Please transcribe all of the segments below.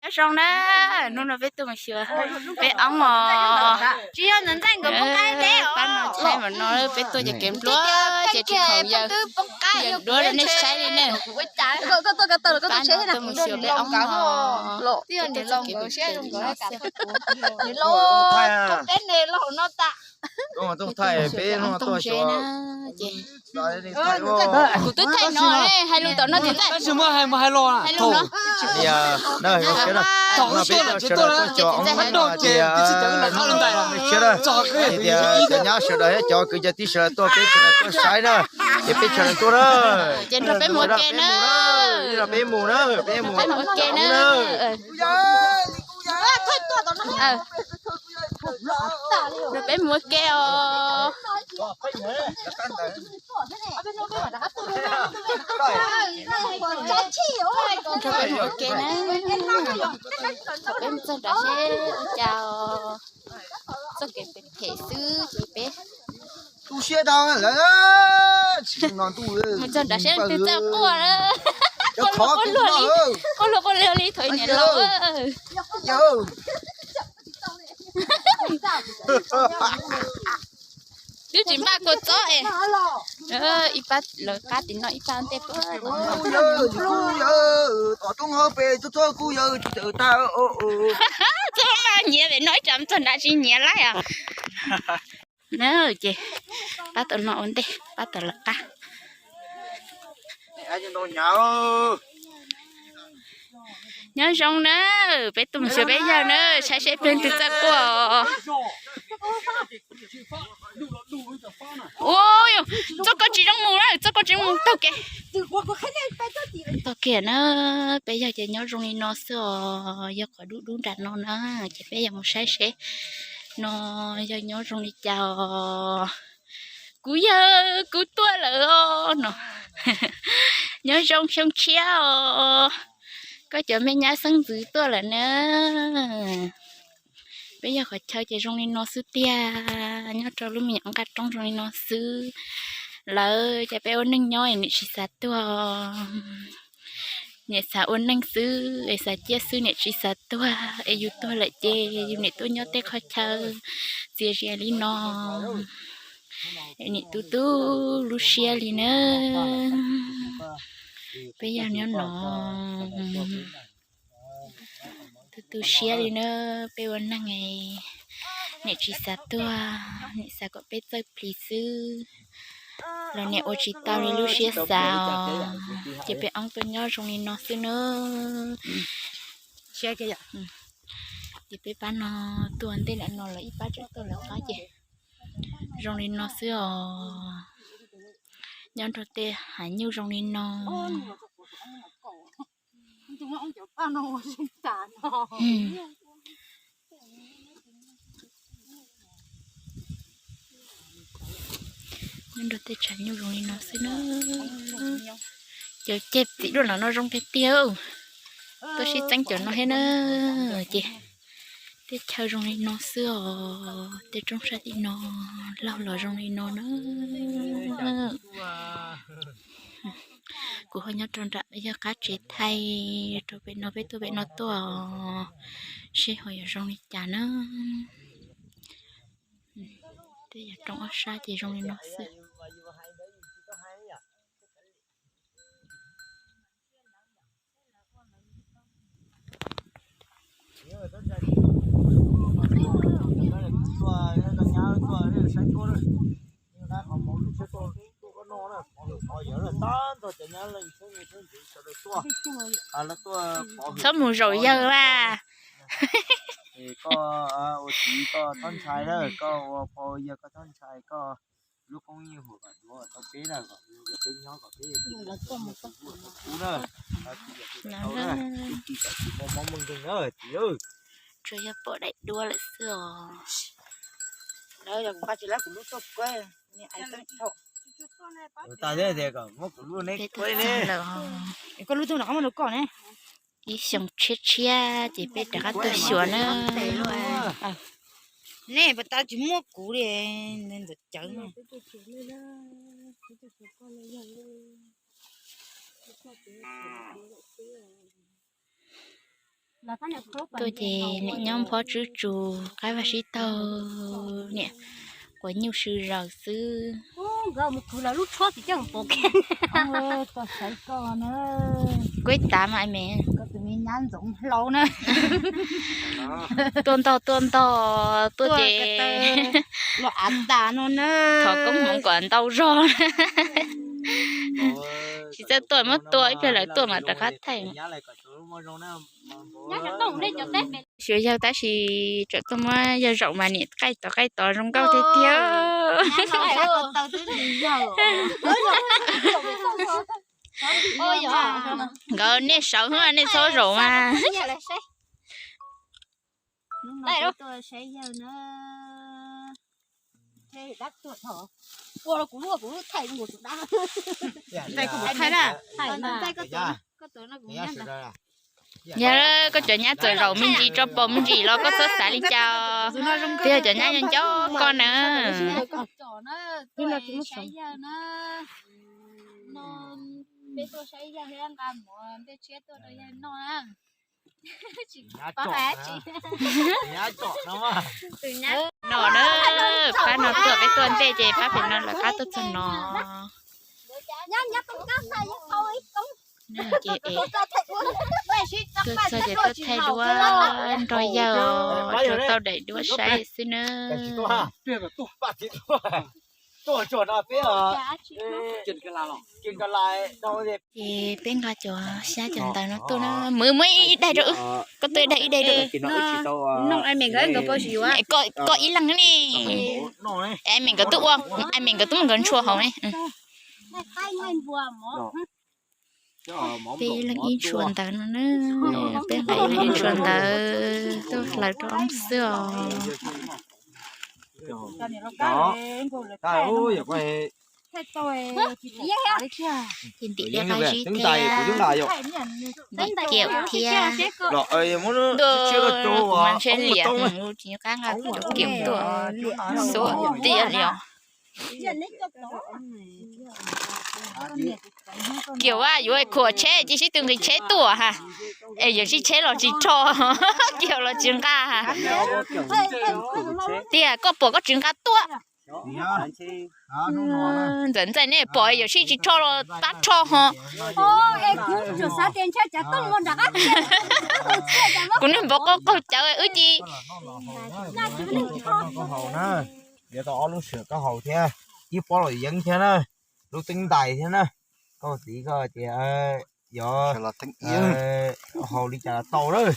Zoo na, hnub no peb tuaj mus xyuas peb oob os. Tsis yog ntxhais nkawd poob qab teb os. Pab no tshais mas no peb tuaj ces kev npluag ces tsis khoom yawg, yawg duab rau nej saib li na. Pab no tuaj mus xyuas peb oob os. Peb tuaj txoj kev pem pem li no xwb. Peb mus xyuas peb oob tooj zeb na, ces kuv twb thaij no, hais lus tom no ces ntxhais. Hais lus no. Peb sawv daws tuaj cov oob no ces, siab na, hais tias cov nyab sawv daws thiab cov kwv cov tij sawv daws tuaj, peb sawv daws tuaj saib na, ces peb sawv daws tuaj na. Ces nrog peb mus ua ke na. Nrog peb mus na, peb mus ua ke na. Nrog peb mus ua ke os. Nrog peb mus ua ke na. Peb mus txog nrad seb ua cas os. Txoj kev phem phem xwb ces peb mus txog nrad seb leej twg txawj quaj na. Quaj luag quaj luag li, quaj luag quaj luag li thaum niam laus. Twb tsis npaj kua txob es. Ib pab lawv qab tim no ib pab ntej puag. Txoj maj nyiav pem no ib tsam txog nrad tsis nyiav laij os. Na ces pab tom no ua ntej, pab tom lawv qab. Nyob zoo na, peb tuaj mus xyuas peb yawg na, saib seb leej twg txawj quaj. Ua, txoj ko tsis zoo mus lawm, txoj ko tsis zoo mus taug kev. Taug kev na, peb yawg ces nyob zoo li no xwb os, yog qhov dub dub nram no na, ces peb yawg mus saib seb no yawg nyob zoo li cas os. Kuv yawg, kuv tuaj lawm os no. Nyob zoo xyoo tshiab os, koj cov me nyab xeeb ntxwv tuaj lawm na. Peb yawg qhov chaw ces zoo li no xwb tiag, nyob rau lub me nyuam nqaj roob zoo li no xwb. Lawv ces peb ua neej nyob es niam tsis xav tuag, niam xav ua neej xwb es xav ciaj xwb, niam tsis xav tuag es yus tuag lawm ces yus niam tuaj nyob tej qhov chaw txias zias li no es niam tu tu lub siab li na. Peb yawg nyob no tu tu siab li na, peb ua neej niam tsis xav tuag, niam xav kom peb txawj plis xwb los niam ua tsis tau li lub siab xav os. Ces peb oob tuaj nyob zoo li no xwb na. Ces peb pab no tuaj ntej lawm no los ib pab tseem tuaj lawv qab ces zoo li no xwb os. Nyob nrog tej hav nyuj zoo li no. Nyob nrog tej tshav nyuj zoo li no xwb na. Cov ceg txiv duaj no no zoo tiag tiag. Tuaj sib txeeb cov no thiab na. Ces tej chaw zoo li no xwb os, tej roob sab tim no laug los zoo li no na. Kuv ho nyob rau nram yawg qab tsev thaij rau pem no, peb tuaj pem no tuaj seb ho yuav zoo li cas na. Tej yog roob ob sab ces zoo li no xwb. Txhob mus zaum yawg a. Koj ua txiv koj txhob ntshai na, koj ua pog ua yawg koj txhob ntshai, koj lub koob yeej huam kom duav tau peb na, kom peb nyob kom peb ua tau kub na, tsis yog peb tau na, ib tsis kom tsis muaj mob muaj nkeeg na txiv. Tsuas yog pom daim duab lawm xwb os. Lawv yog kuv nqa tsis lab kuv lub tuaj kuv tas thiab tias kom muab kuv lub neb kuv lawm. Koj lub tuaj no qab muab rau koj ne. Ib xyoo tshiab tshiab ces peb rov qab tuaj xyuas na. Nej pas tas tsis muab kuv li, ntawd cawv. Tuaj ces niam nyob phob tswb tsus qab vaj sib taug, niam quav nyuj sw zaws xwb. Kuv ib tav mas me, tuaj ntog tuaj ntog tuaj ces thov koob hmoov kom ntau zog. Tsis txawj tuaj muab tua ib pliag lawv tuaj mas rov qab thaij. Xyuas yawg tab sis tseem tuaj muab yawg zaum mas niam qaij tod qaij tod zoo nkauj tiag tiag. Nkawd nej sawv nej txhob zaum mas. Yog koj cov nyab txawm zaum me ntsis tso paus me ntsis los koj txhob xav li cas, twb yog cov nyab nco nco koj na. No na, pab no tuaj peb tuaj ntej ces pab pem no lawv qab tuaj txog no. Tuaj txog ces tuaj thaij duab nrog yawg os, tsuas tau daim duab saib xwb na. Ces peb nqa cov xyab cov ntawv no tuaj na, muab ib daim rau wb, koj tuaj ib daim ib daim rau wb. Koj ib leeg ne, ai me nkawd twb ua, ai me nkawd twb muab nkawd ntshua hauv ne. Peb ib leeg ib ntshua ntawv no na, peb nqa ib leeg ib ntshua ntawv tuaj hlawv rau oob xwb os. Ces ntim liab qab zib thiab, ntim kiaum thiab. Ntuj, kuv mas ntshe liam, tsis nco qab nqa cov kiaum tuaj, xuav tiag li os. Kiaum a, yuav khuam tsheb cia sib tw nqis tsheb tuaj ha. Es yuav sib tsheb los tsis rho, kiaum los tsis nqa ha. Tiag koj pom koj tsis nqa tuaj. Ntxawm ntxaij nej pom yuav sib tsis rho los tab rho ho. Kuv niag npawg qaug qaug cawv wb ci. Yuav tau ob lub sim koj haus thiab, ib pob los yeeb thiab na, lub teeb ntais thiab na. Koj txiv koj tias yog haus li cas los tau lawm.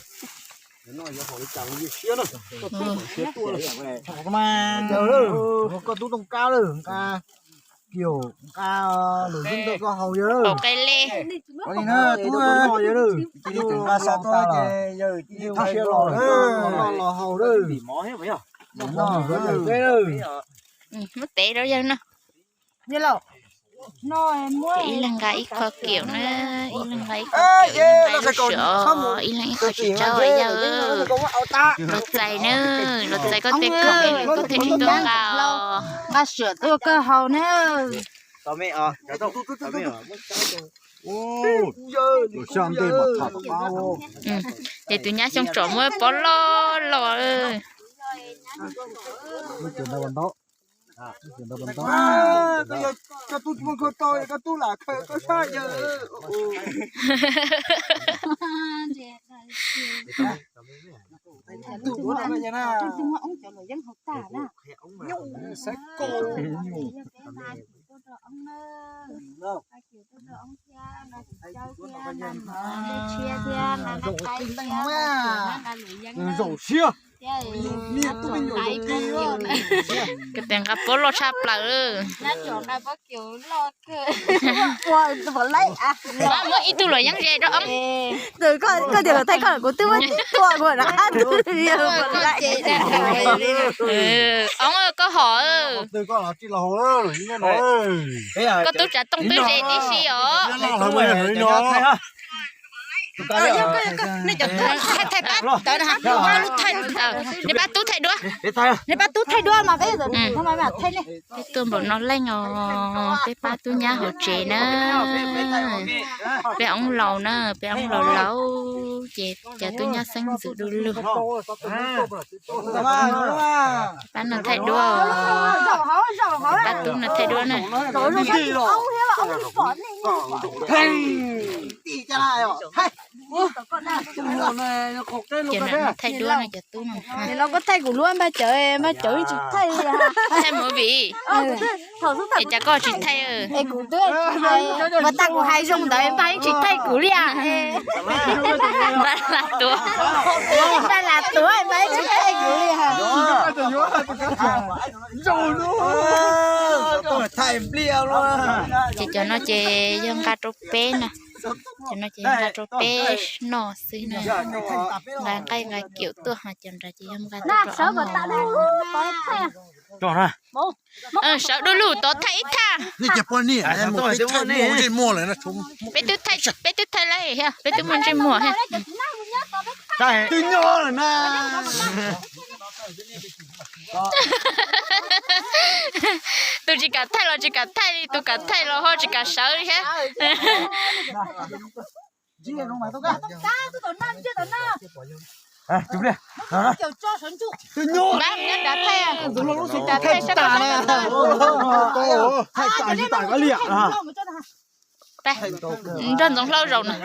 Koj tub tooj kab lawm nqa kiaum nqa lwm yeeb ntawm koj haus yawg. Qe le. Tub nqa sa tuaj ces yawg cia li thaj siab los los haus lawm. Muab tev rau yawg no. Ib leeg nqa ib qho kiaum na, ib leeg nqa ib qho kiaum, ib leeg nqa ib lub sim, ib leeg ib qho tsis tsawg yawg. Luag txais na, luag txais koj tej khoom koj thiaj tsis tuaj nqa os. Nqa sim tuaj koj haus na. Ces tus nyab Xyooj Tsom muab pob loj los. Zaum siab. Koj tes nqa pob loj tshaj plaws. Muab ib tug luam yeeb ze rau. Koj tias luag thaij koj, kuv twb muab tua kuv rov qab. Oob koj hom. Koj tub tsav tooj twb ze tib si os. Thaij pab tub thaij duab, nej pab tub thaij duab mas peb thaij nej. Peb tuaj npaum no leej os, peb pab tub nyab hauv tsev na. Peb oob laus na, peb oob laus laus ces cov tub nyab xeeb ntxwv du lug. Pab no thaij duab, pab tub no thaij duab na. Cov no thaij duab no cov tub no. Los koj thaij kuv luaj, npaj cawv npaj cawv tsis thaij li. Thaij movie. Es cas koj tsis thaij? Es kuv twb hais, puas tas kuv hais zoo ntawd npaj tsis thaij kuv li. Npaj las tuav, npaj las tuav npaj tsis thaij kuv li. Ces cov no ces yog nqa rau peb na. Cov no ces yog nqa rau peb noj xwb na. Nqa nqaij nqa kiaum tuaj ho cov nrad ces yog nqa tuaj rau. Sawv du lug tod thaij ib thaj. Peb twb thaij, peb twb thaij lawm, peb twb muaj ntsej muag thiab. Tus tsis kam thaij los tsis kam thaij li, tus kam thaij los ho tsis kam sawv li thiab. Npab nyob nrad thaij, nrad thaij sab tod. Nrog Ntxoov Hlau zaum na.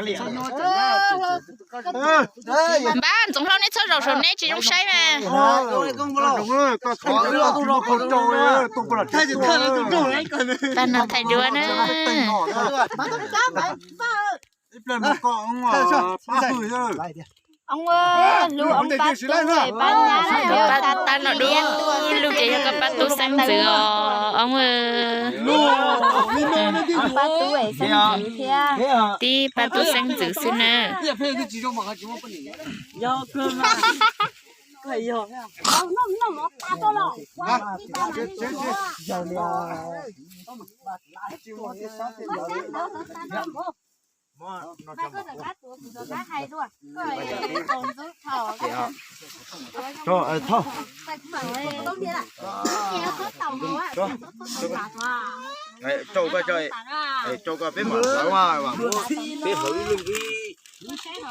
Npab, Ntxoov Hlau neb txhob zaum saum, neb tsis zoo saib mas. Pab no thaij duab na. Koj pab tab no du lug ces yog koj pab tub xeeb ntxwv os. Tib pab tub xeeb ntxwv xwb na. Rau koj, peb mam hlawv, peb hlawv ib lub,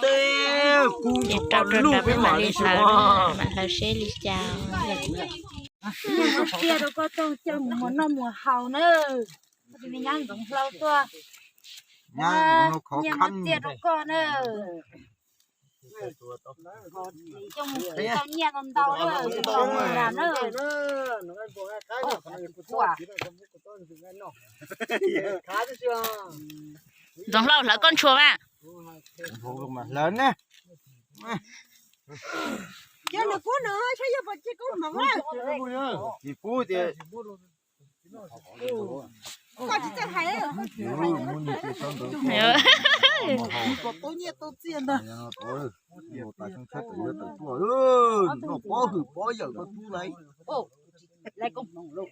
peb kuv rau rau nrad peb mam li hlawv, mam hlawv seb li cas. Tiag rau koj tau coj mus muas noj muas haus na. Koj tus me nyab Ntxoov Hlau tuaj, nyiaj muab txiaj rau koj na. Coj mus tau nyiaj ntau ntau na. Ntxoov Hlau, hlawv koj ntshua mas. Hlawv ne. Tsis pub tias noj pob hwm pob yawm koj tub lawm.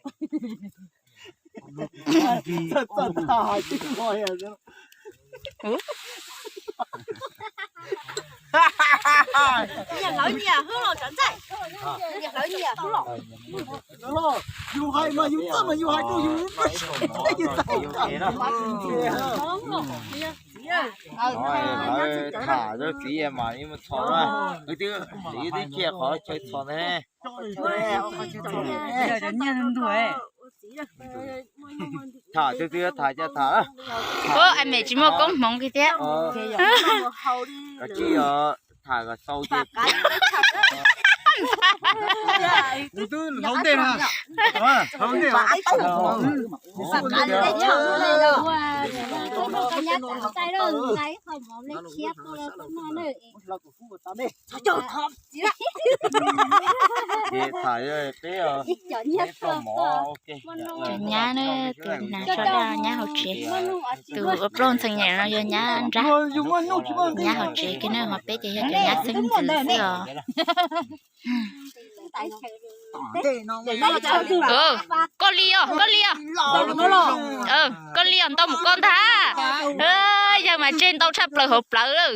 Yus hais mas yus txawj mas yus hais rau yus. Lawv tham rau txiv mas ib mus txhom na, wb twb hliv twb cia qhov chaw txhom ntawd ne. Tham twg twg tham cov tham. Ua, ai me tsis muaj koob hmoov kiag thiab. Koj tsis yog tham kom xau ces. Kuv twb hlau ntej na. Hlau ntej. Ces tham peb, peb tau mov, ok. Cov nyab na, tus hnav tsho daj nyab hauv tsev, tus ua plaub ntxhee nyem no yog nyab nrab, nyab hauv tsev kiag na, ho peb ces yog cov nyab xeeb ntxwv xwb os. Koj li os, koj li os. Koj li os, ntau mus koj ntag. Yawg mas tseg ntau tshaj plaws hauv plawv lawm.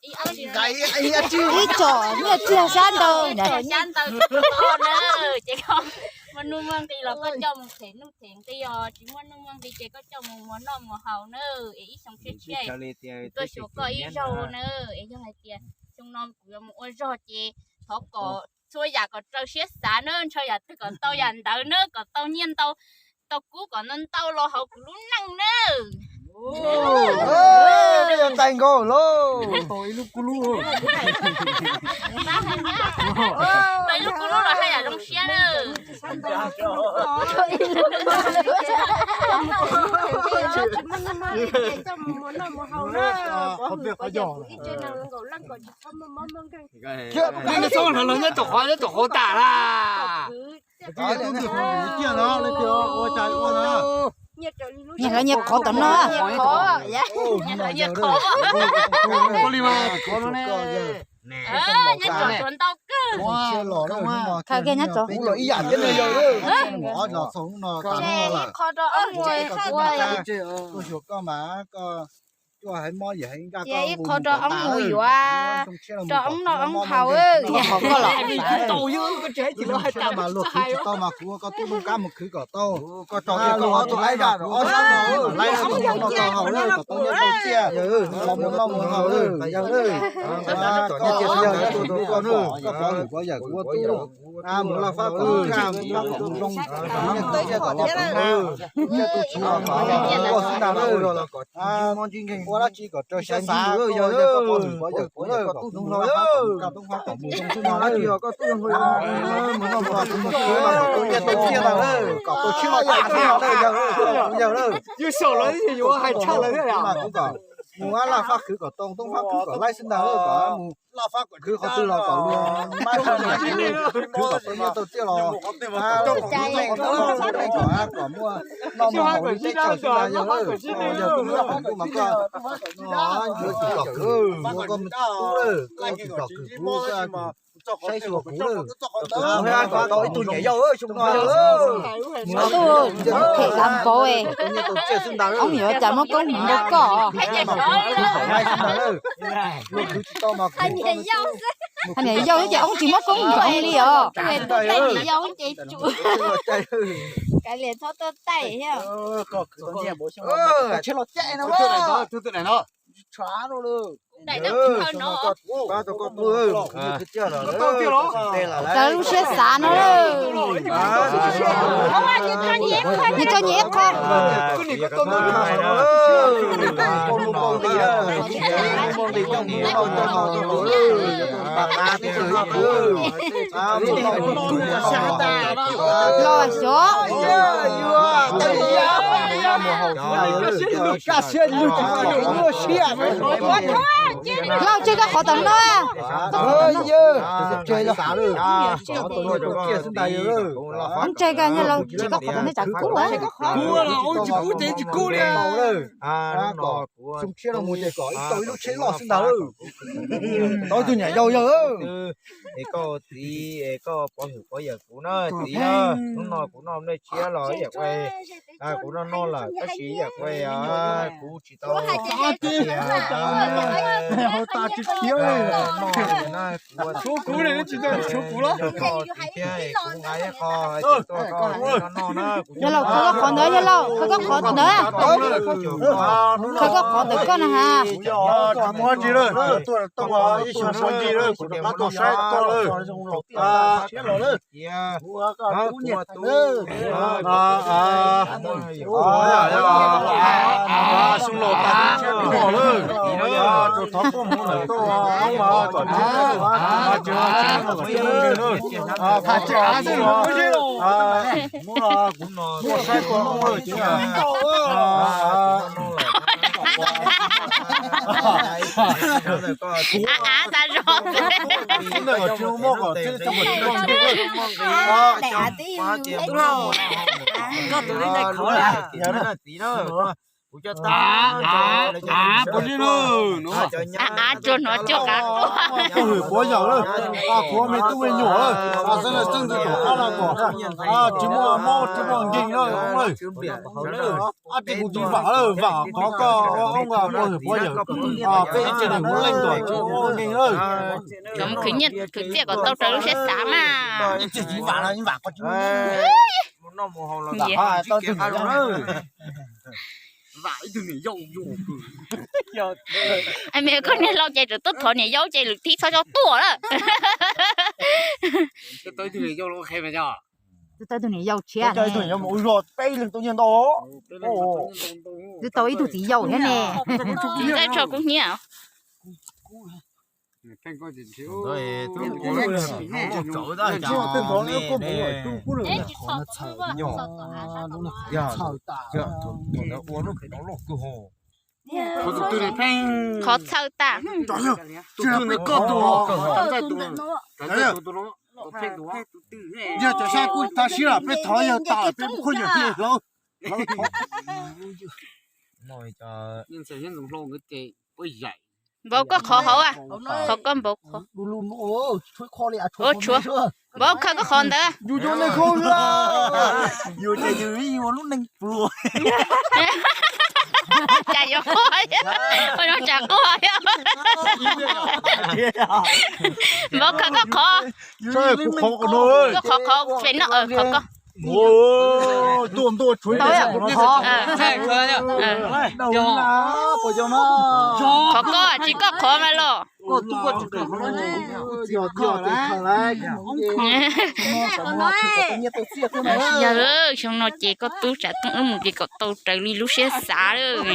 Ib tsom nyiaj txiag xyab ntawv, xyab ntawv na, ces koj muaj nuj muaj nqi los koj coj mus them nuj them nqi os, tsis muaj nuj muaj nqi ces koj coj mus muas noj muas haus na, es ib xyoo tshiab tshiab tuaj xyuas koj ib zaug na. Es yog hais tias xyoo no kuv yuav mus ua zog ces thov kom txhua yam kom raws siab xav na, ntshaw yam twg kom tau yam ntawd na, kom tau nyiaj ntau, tau kub kom ntau ntau los hauv kuv lub neej na. Yog tais nkaus lauj. Tau ib lub kub lub los haj yam zoo siab na. Nyob tom qhov nyob tom qhov tas lawm. Nyias lawv nyias qhov tom no. Khaws kiag nyob tso. Ib yam thiab ne yawg. Ib qho rau ob nus, ua, ua, ib qho rau ob nus yuav rau ob noj ob haus. Mas luag khwv tsis tau mas kuv ua koj tub noob kab mus khwv kom tau. Koj tso kiag koj ob tug laib zaj rau ob sab no, laib rau tus no tau haus lawm, kom tau nyiaj tau txiaj, los mus noj mus haus lawm yawg lawm. Koj pov hwm pov yawm kuv ua tub, mus laj fab kom zoo, nyiaj txiaj kom los nyiaj tub tsis los kom koj xwb ntag lawm. Ua dab tsi kom raws siab xav, koj pov hwm pov yawm kuv lawm, koj tub noob haus lawm, koj tub noob haus lawm, mus noj mus haus mus khwv mas kom tau nyiaj tau txiaj ntag lawm, kom tau tsheb tau zaj ntag lawm yawg lawm. Yawg xyaum los yuav hais tshaj lawv thiab. Mus ab, laj fab khwv kom tau, toob fab khwv kom laib xwb ntag, kom mus khwv qhov twg los kom luag maib qhov niam, khwv kom tau nyiaj tau txiaj los, kom muaj noj muaj haus li teb chaws xwb ntag yawg. Yawg kuj muaj qhov ntuj mas koj yuav tsis kom khwv, koj tub lawm, koj tsis kom khwv kuv, saib xyuas kuv lawm. Kom tau ib tug niam yau xyoo no yawg. Tub, them kav npaum, ob yuav cas muab koob hmoov rau koj. Hais niam yau ces ob tsis muab koob hmoov li os. Txawv lub siab xav no. Nyias tso nyias ib qho. Los xyov. Lauj, tseg koj qhov tom no. Tseg koj, lauj, tseg koj qhov tom no tsam kub. Tau ib lub tsheb loj xwb ntag. Tau ib tug niam yau yawg. Es koj txiv, es koj pov hwm pov yawm kuv na txiv na. Hnub no kuv noj nplej tshiab los ib yam qe, kuv noj noj lawm tab sis ib yam qe kuv tsis tau. Noj, kuv ne tsis tau tshuav kuv los. Yog lauj, khawb koj qhov ntawd, yog lauj, khawb koj qhov ntawd. Khawb koj qhov ntawd koj na ha. Ib xyoo ua ncig lawm, kuv rov qab tuaj saib koj lawm. Xyoo laus tas tshiab kub mos lawm, rau thov koj mus ntawm tuaj, koj mas kom tshiab, mas ces tshiab mus tshiab mus nqis lawm. Koj tuaj saib koj lawm ces av tas zog. Ntawm tsis muaj kom txij tsis muaj nqis lawm. Koj tus li ntawd khov lawm. Kuv cov tag av puas zib lawm, av tsuag hnov cuag qav quaj. Pov hwm pov yawm lawm, kuv me tub me nyuam lawm, xeeb leej xeeb ntxwv tom qab no kom tsis muaj mob tsis muaj nkeeg lawm. Ab, kuv tsis vam lawm, vam qhov koj pov hwm pov yawm, peb ib tse neeg ua leej kom tsis muaj mob nkeeg lawm. Kom mus khwv nyiaj khwv txiaj kom tau raws lub siab xav mas. Ib tse tsis vam los vam qhov tsis muaj mob. Vam ib tug niam yau. Koj niag laus ces tseem tuaj thov niam yau ces lwm thib txhob tso tuaj lawm. Twb tau ib tug niam yau tshiab, twb tau ib tug txiv yau thiab ne. Tsis txawj tso kuv hnyiab. Qhov txhawj tas. Yog cov sab kuj tag siab lawm, peb thov yawg tas peb muab khaub ncaws hlawv. Npaum koj qhov hauv, qhov koj npaum qhov. Ua tshuav, npaum khawb koj qhov ntawd. Cas yuav quaj, ua zoo tsam quaj. Npaum khawb koj qhov. Koj qhov qhov pem no, qhov koj. Qhov koj tsis koj qhov mas los. Yawg, xyoo no ces koj tub tsam tooj wb mus ces kom tau raws li lub siab xav lawm.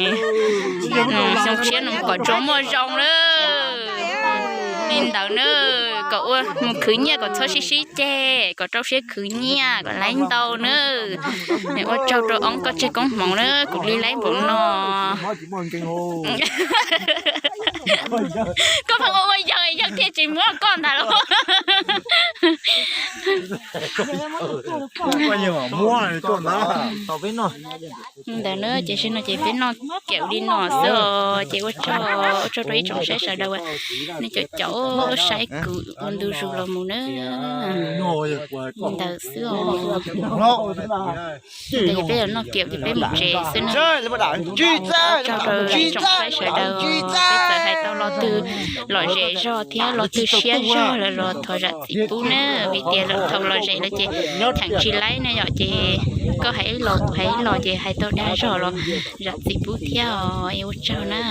Xyoo tshiab no mus kom tsuas muaj zoo lawm. Li ntawd na. Kom ua mus khwv nyiaj kom txhob sib sib ceg, kom rau siab khwv nyiaj kom laib ntau na. Ua tsaug rau Oob koj tseg koob hmoov na, kuv li laib npaum no. Koj pheej ua ua yawg, yawg thiaj tsis muab koj ntag lauj. Ntawd na ces zaum no ces peb noj kiaum li no xwb os. Ces ua tsaug, ua tsaug rau ib tsoom saib sawv daws, nej cov caum saib kuv ua ntu zus los mus na. Ntawd xwb os. Ces peb los noj kiaum ces peb mus tsev xwb na. Ua tsaug rau ib tsoom saib sawv daws, peb txawm hais tau lo twg lom zem zog thiab lo twg siab zog lawm los thov zam txim pub na, vim tias lawm thaum lom zem lawm ces theem tsis laib na yom, ces koj hais ib los kuv hais ib los ces hais tau dag zog los zam txim pub thiab os, ua tsaug na.